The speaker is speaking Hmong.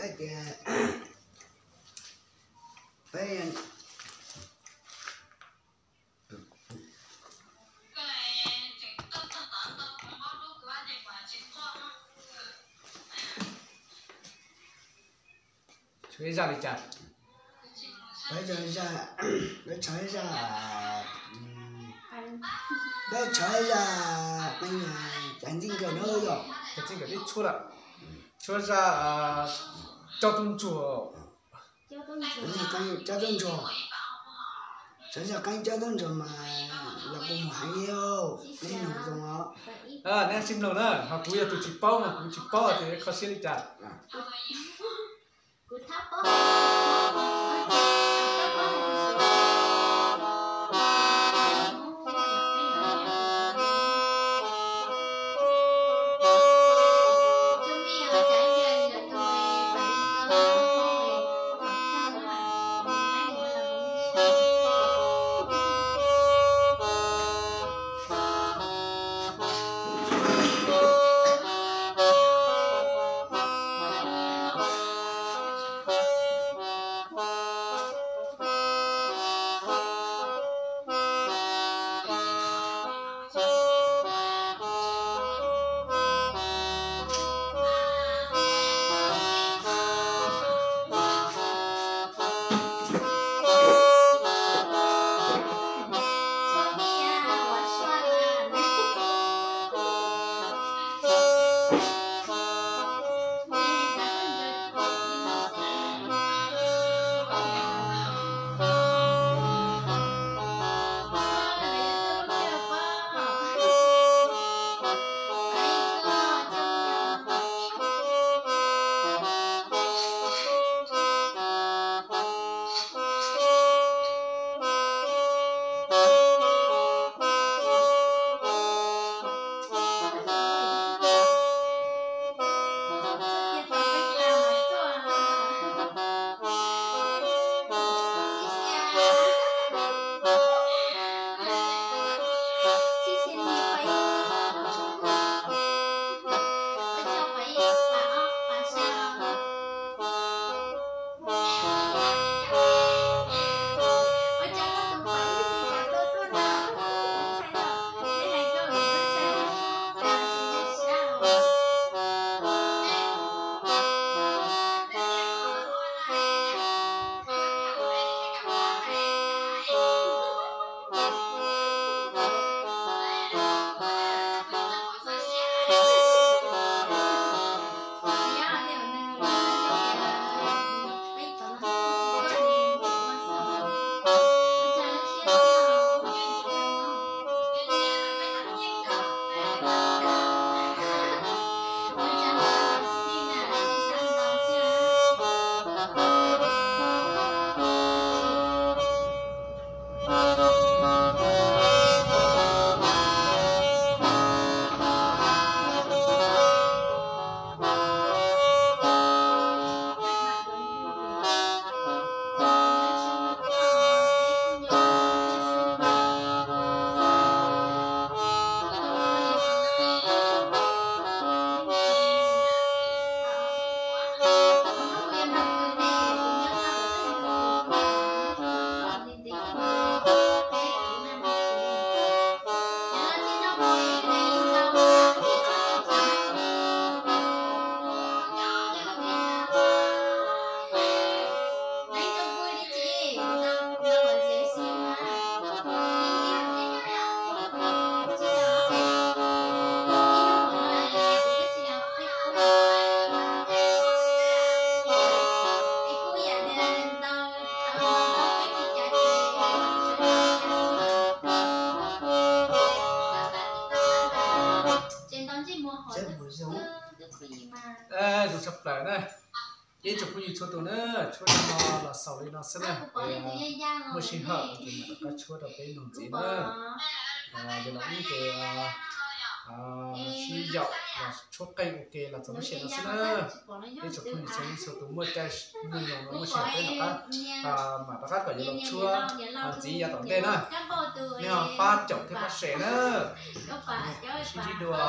Hais tias peb tshuav ib zaj li cas? Peb tshuav ib zaj, peb tshuav ib zaj, peb tshuav ib zaj, cov ntxij nkawm na yog, cov ntxij nkawm twb tshuav lawm. Tshuav zaj cob tub ntsuag. Cob tub ntsuag, tshuav zaj qeeb cob tub ntsuag mas los kuv mus hais os, neb mloog zoo os. Neb sib mloog na, ho kuv yog tus tsis paub mas kuv tsis paub tias kho siab li cas. Zoo tshaj plaws na. Ib tsoom phooj ywg txhua tus na, tshuab no los xaus li no xwb na. Muaj sij hawm ces mam rov qab tshuab rau peb mloog ntxiv na. Yog los ib ces sib yaum los tshuab qeej ua ke los txog lub sij hawm no xwb na. Ib tsoom phooj ywg txhua leej txhua tus muaj caij muaj nyoog no muaj sij hawm peb rov qab, mam rov qab kom yuav los tshuab ntxiv yav tom ntej na. Nej ho pab caum thiab pab share na. Sib ntsib dua.